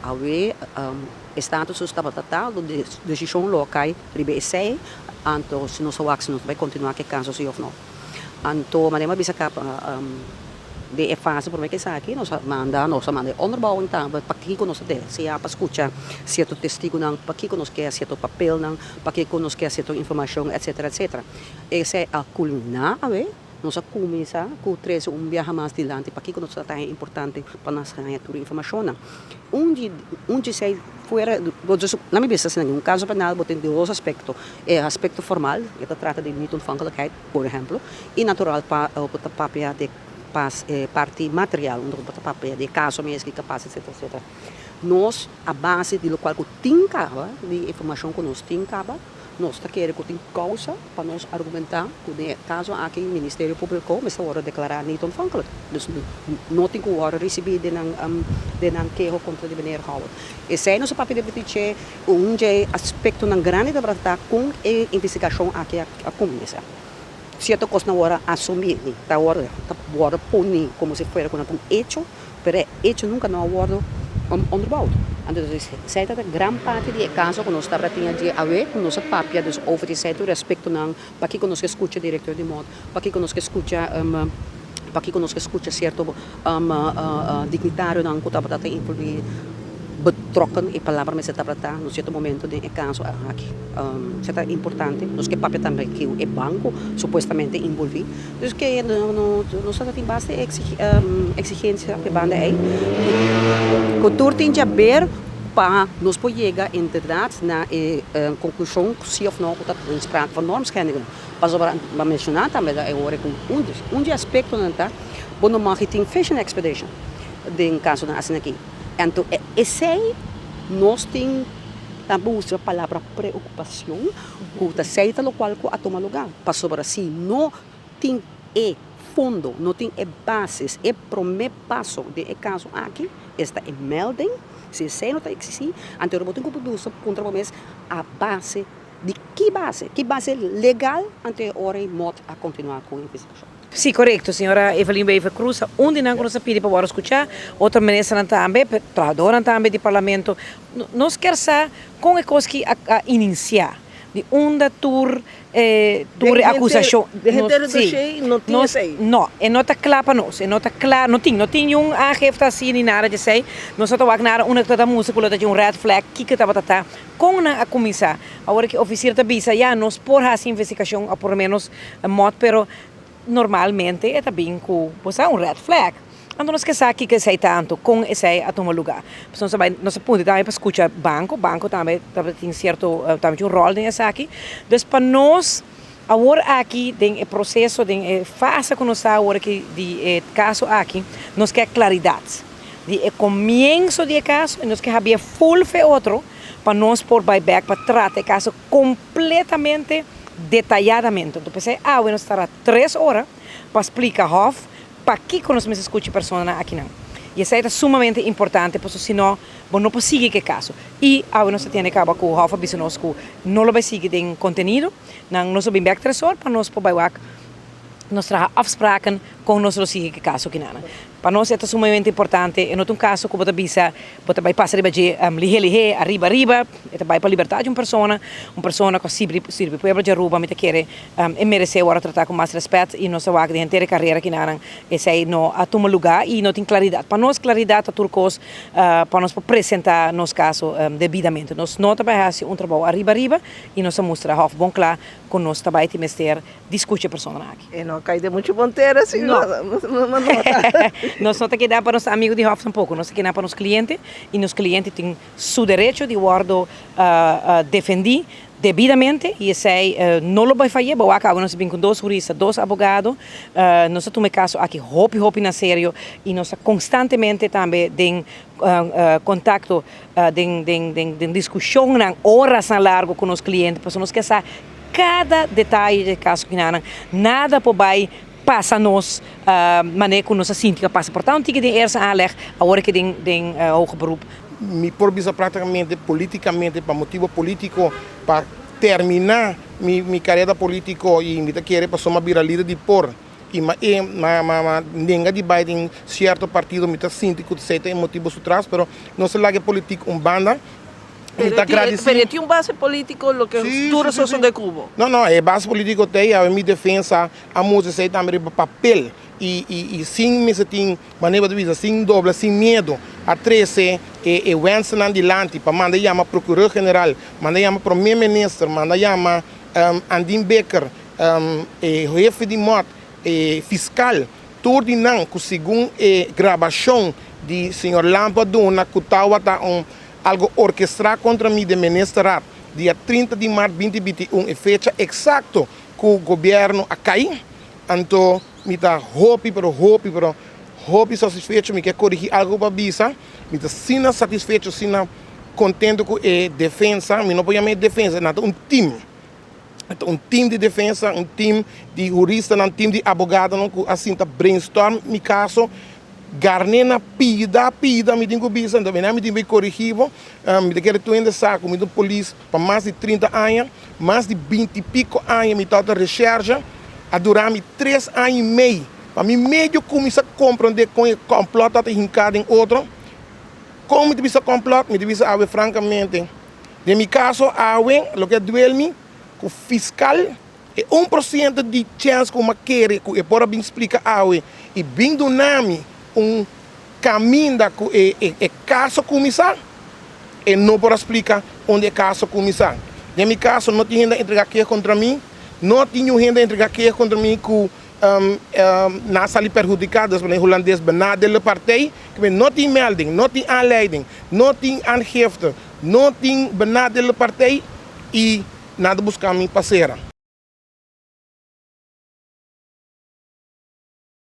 Awe e status tabata tal ku desishon lo a kai riba esei, anto si nos a wak si nos ta bai kontinuá ku e kaso si òf no. Anto manera mi a bisa kaba den e fase promé ku esaki nos a manda nos a manda e onderbouwing tambe pakiko nos ta deseá pa skucha sierto testigunan, pakiko nos ke sierto papelnan, pakiko nos ke sierto informashon etcetera etcetera. Esei a kulminá awe. Nos a kuminsá ku trese un biaha mas dilanti pakiko nos ta tan importante pa nos haña tur e informashonnan. Un di un di esei fuera laat mi bisa asina, un kaso penal bo tin dos aspekto, e aspekto formal, e ta trata di niet-ontvankelijkheid, por ehemplo, i natural pa bo ta papia di e parti material, unda bo ta papia di e kaso mes, kiko a pasa, etcetera, etcetera. Nos a base di lokual ku tin kaba, di e informashon ku nos tin kaba, Nos ta kere ku tin kousa pa nos argumentá ku den e kaso aki Ministerio Públiko mester wòrdu deklará niet ontvankelijk. Dus no tin ku wòrdu risibí den nan den nan keho kontra di meneer Howell. Esei nos a papia di dje un dje aspektonan grandi tabata ta kon e investigashon aki a kuminsá. Sierto kosnan wòrdu asumí, ta wòrdu ta wòrdu poni komo si fuera ku nan ta un echo. Pero e hecho nunca no a wordo onderbouwd. Anto esey ta gran parti di e caso cu nos tabata tin dje awe cu nos a papia dus over di esey tur aspectonan, pakico nos ke scucha director di mot, pakico nos ke scucha pakico nos ke scucha cierto dignitarionan cu tabata ta envolvi betrokken, e palabra mester tabata ta na cierto momento den e caso aki. Esey ta importante. Nos ke papia tambe cu e banco supuestamente envolvi. Dus ke nos ta tin basta exigencia p'e banda ei ku tur tin djaber pa nos por yega inderdaad na e conclusion si of no ku ta tin sprake van normschendingen. Pasobra bo a menciona tambe e ora ku un di e aspectonan ta bo no mag tin fishing expedition den casonan asina aki. Anto esei nos tin ta usa palabra preocupacion ku ta esei ta lokual ku a tuma lugá, pasobra si no tin e fondo, no tin e basis, e promé paso den e kaso aki, esta e melding, si esei no ta eksistí, anto bo tin ku produsí puntra bo mes a base di ki base, ki base legal anto e ora ei mot a kontinuá ku e investigashon. Sí, korekto, señora Evelyn Wever Croes a un di nan ku nos a pidi pa wòrdu skuchá, otro ministernan tambe, trahadónan tambe di parlamento. Nos kier sa kon e kos ki a ininsiá, di unda tur e tur e akusashon. Den henter e doshé no tin esei. No, e no ta kla pa nos, e no ta kla, no tin, no tin niun aangifte así ni nada di esei. Nos no ta wak nada unda ku ta ta mustra ku lo ta dje un red flag, kiko tabata ta, kon nan a kuminsá. Awor ki ofisier ta bisa, ya, nos por hasi investigashon, o por lo menos mòt, pero normalmente e ta bin ku, bo sa, un red flag. Anto nos ke sa kiko esei ta anto kon esei a tuma lugá. Pasobra nos a bai, nos a puntra tambe pa skucha banko, banko tambe tabatin sierto, tambe tin un ròl den esaki. Dus pa nos awor aki den e proseso, den e fase ku nos ta awor aki di e kaso aki, nos ke klaridat di e komienso di e kaso i nos ke habia ful fe otro pa nos por bai bèk pa trata e kaso kompletamente detayadamente. Anto p'esei awe nos tara tres ora pa splika hòf Pakiko nos mester skucha e personanan akinan? I esei ta sumamente importante pasobra si no, bo no por sigui ku e kaso. I awe nos ta tende kaba ku Hof a bisa nos ku no lo bai sigui den kontenido. Nan nos lo bin bèk tres or pa nos por bai wak nos traha afspraken kon nos lo sigui ku e kaso kinanan. Pa nos e ta sumamente importante, e no ta un kaso ku bo ta bisa bo ta bai pasa riba dje lihé lihé, ariba ariba, e ta bai pa libertat di un persona, un persona ku a sirbi sirbi pueblo di Aruba, mi ta kere e meresé wòrdu tratá ku mas rèspèt i nos a wak den henter e karera kinanan esei no a tuma lugá i no tin klaridat. Pa nos klaridat ta tur kos pa nos por presentá nos kaso debidamente. Nos no ta bai hasi un trabou ariba ariba i nos a mustra hòf bon kla ku nos ta bai tin mester di skucha e personanan aki. E no a kai den muchu bon tera si No. no nota. Nos no ta keda pa nos amigu di hòf tampoko, nos ta keda pa nos kliente i nos kliente tin su derecho di wòrdu defendí debidamente i esei no lo bai fayé. Bo wak awe nos a bin ku dos hurista, dos abogado. Nos a tuma e kaso aki hopi hopi na serio i nos ta konstantemente tambe den kontakto, den den den diskushonnan orasnan largu ku nos kliente pasobra nos ke sa kada detaye di e kaso kinanan. Nada por bai pasa nos manera ku nos a sinti ku a pasa. Por ta un tiki den eerste aanleg, awor aki den den hoger beroep. Mi por bisa práktikamente polítikamente pa motibo polítiko pa terminá mi mi karera polítiko i mi ta kere pasobra mi a bira lider di por. I ma e ma ma ma nenga di bai den sierto partido mi ta sinti ku esei ta e motibu su tras pero nos ta laga e politik un banda. Mi ta gradisí. Pero e tin un base polítiko loke tur a sosodé ku bo. No no e base polítiko ta ei awe mi defensa a mustra esei tambe riba papel i i i sin mester tin manera bo ta bisa sin dobla sin miedu a trese e e wensennan dilanti pa manda yama prokuror general manda yama prome minister manda yama Andin Bikker e hefe di mòt, e fiskal, tur di nan ku segun e grabashon di señor Lampe a duna ku tawata un algo orkestrá kontra mi den Ministerraad dia 30 di mart 2021, e fecha eksakto ku gobièrnu a kai, anto mi ta hopi pero hopi pero hopi satisfecho, mi ke korigí algo ku a bisa, mi ta asina satisfecho, asina kontentu ku e defensa, mi no por yama e defensa, nan ta un tim. Ta un team di defensa, un team di huristanan, team di abogadonan ku a sinta brainstorm mi kaso. Garné na pida pida mi tin ku bisa, anto bina mi tin bai korigí bo. Mi ta kere tur hende sa ku mi ta un polis pa mas di 30 aña, mas di binti piko aña mi tabata resherge. A dura mi tres aña i mei pa mi medio kuminsá komprondé kon e kòmplòt tabata hinká den otro. Kon mi ta bisa kòmplòt? Mi ta bisa awe frankamente. Den mi kaso awe loke a duel mi ku fiskal e 1% di chèns ku mi a kere ku e por a bin splika awe i bin duna mi un kaminda ku e e kaso kuminsá e no por a splika unda e kaso kuminsá. Den mi kaso no tin hende a entregá keho kontra mi, no tin niun hende a entregá keho kontra mi ku nan a sali perhudiká, dus manera hulandes benadeelde partij, no tin melding, no tin aanleiding, no tin aangifte. No tin benadeelde partij y nan ta busca mi pa cera.